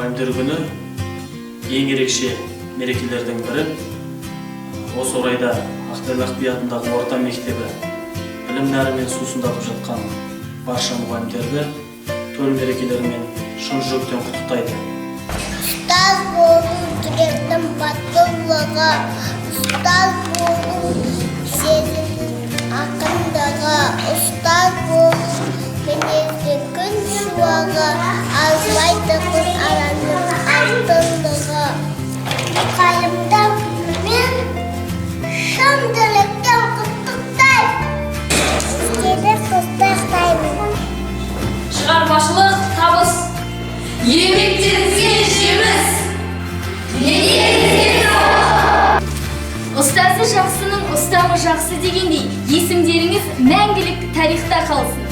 Мұғалімдер күні ең ерекше мерекелердің бірі. Осы орайда Ақтайлақ би атындағы орта мектебі білім нәрімен сусындатып жатқан барша мұғалімдерді төл мерекелерімен шын жүректен құттықтайды. Ұстаз болу жүректің батыллығы, ұстаз болу сезімнің ақындығы, ұстаз болу мінездің күн шуағы, азбайтұғын араның алтындығы. Мұғалімдер күнімен шын жүректен құттықтаймын. Сіздерді құттықтаймын. Шығармашылық табыс, еңбектеріңізге жеміс, мерекеңізге. Ұстазы жақсының ұстамы жақсы дегендей, есімдеріңіз мәңгілік тарихта қалсын.